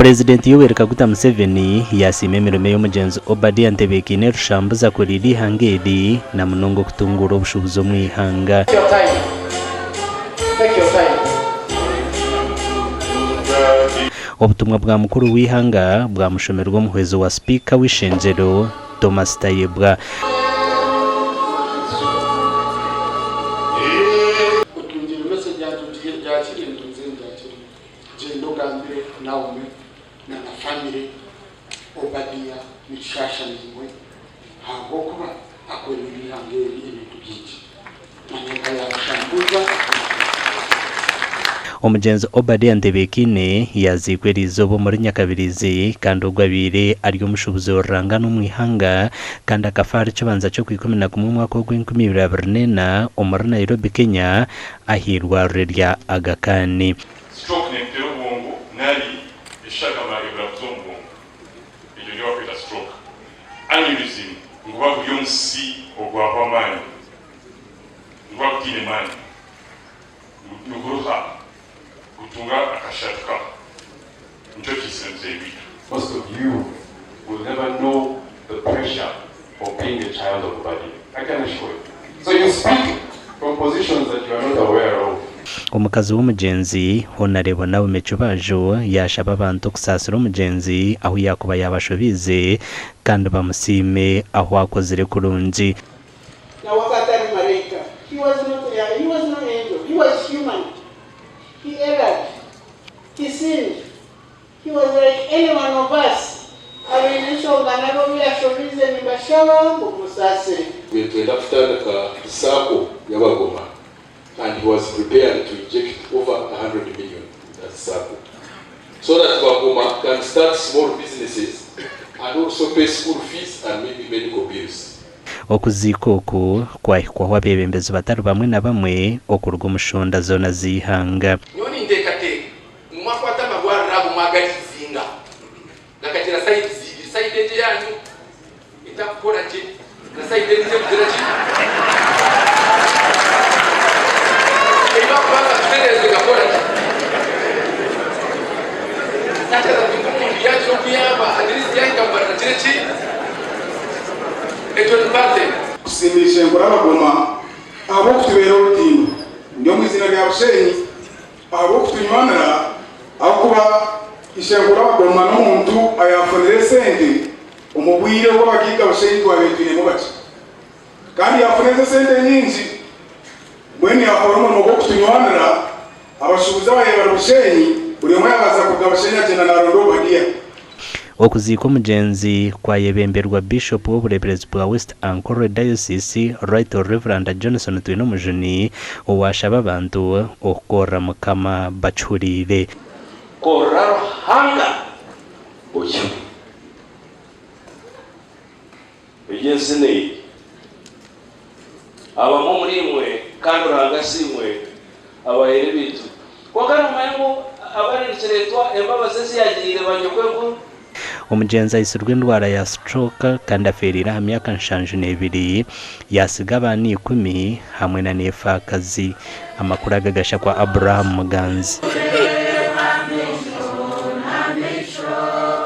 Purezidenti Yoweri Kaguta Museveni yaasiima emirimo ei omugyenzi Obadiah Ntebeekiine Rushambuza akoreire eihanga eri na munonga okutunguura obushuubuzi omu ihanga. Obutumwa bwa mukuru w'eihanga bwamushomerwa omuhwezi wa sipiika w'eishengyero, Thomas Tayebwa. Gyenda ogambire Naomi na na famire Obadia nitushaasha naimwe ahabw'okuba akoreire eihanga eri ebintu bingi na n'eka ya Rushambuza na. Omugyenzi Obadia Ntebeekiine yaaziikwa eriizooba omuri Nyakabirizi kandi ogwo abaire ari omushuubuzi ruranganwa omu ihanga kandi akafa ahari Kibanza ky'Okwikumi na kumwe omwaka ogw'enkumi ibiri abiri n'ena omuri Nairobi, Kenya ah'eirwariro erya Aga Khan. Stroke nekutera obwongo nari eshagama ebura kuza omu bwongo egyo niyo bakweta stroke. Aneurysm nguba guri omusi ogwahwa amaani nguba gutaine maani niguruha gutunga akashatuka nikyo kiitsire muzeeyi waitu. Most of you will never know the pressure of being a child of Obadia. I can assure you. So you speak from positions that you are not aware of. Omukazi w'omugyenzi, Honarebo Naomi Kibaaju yaashaba abantu okusaasira omugyenzi ahu yaakuba yaabashobiize kandi bamusiime ahu akozire kurungi. Nawe akaba atari maraika, he was not, he was no angel, he was human, he erred, he sinned. He was like any one of us, abaine enshonga nari obu yashobiize nimbashaba ngu mumusaasire. Nitwenda kutandika Sacco y'Abagoma and he was prepared to inject over 100 million in that Sacco so that Bagoma can start small businesses and also pay school fees and maybe medical bills. Okuziika oku kwahikwaho abeebembezi batari bamwe na bamwe okuruga omu shonda zoona z'eihanga. Nyowe ninteekateeka ngu mwakwata amarwariro ago mwagariizinga gakagira sayidi ibiri, sayidi egi eyaanyu etarikukora gye na sayidi endiijo erikugira ki? Ei barikubaasa kutereeza egakora gye. Such that nk'omuntu yaagira oku yaaba at least yaahika kubarira kiri ki? Egyo ni part emwe. Kusiima Ishenkuru Abagoma ahabw'okutubeera orutindo. Ndi omu iziina rya Bushenyi. Ahabw'okutunywanira, ahakuba ishenkuru Abagoma n'omuntu ayaafunire esente omu bwire obu abagaiga Bushenyi twabaire twinemu bakye. Kandi yaafuna ezo esente nyingi, mbwenu yaakora omurimo gw'okutunywanira, abashuubuzi ababaire bari Bushenyi, buri omwe yaabaasa kuruga Bushenyi agyenda naaronda Obadia. Okuziika omugyenzi kwayebemberwa Bishop w'obureeberezi bwa West Ankole Diocese, Right Rev Johnson Twinomujuni owaashaba abantu okukorera Mukama bakihuriire. Korera Ruhanga okihwe. Eby'ensi n'eyi. Abamwe omuriimwe, kandi Ruhanga asiimwe, abahaire ebintu. Kwonka nimumanya ngu abari nikireetwa embabazi ezi yaagiriire banyokwenkuru. Omugyenzi aitsirwe endwara ya stroke kandi afeereire aha myaka 72, yaatsiga abaana ikumi hamwe na n'efaakazi. Amakuru aga gashakwa Abraham Muganzi.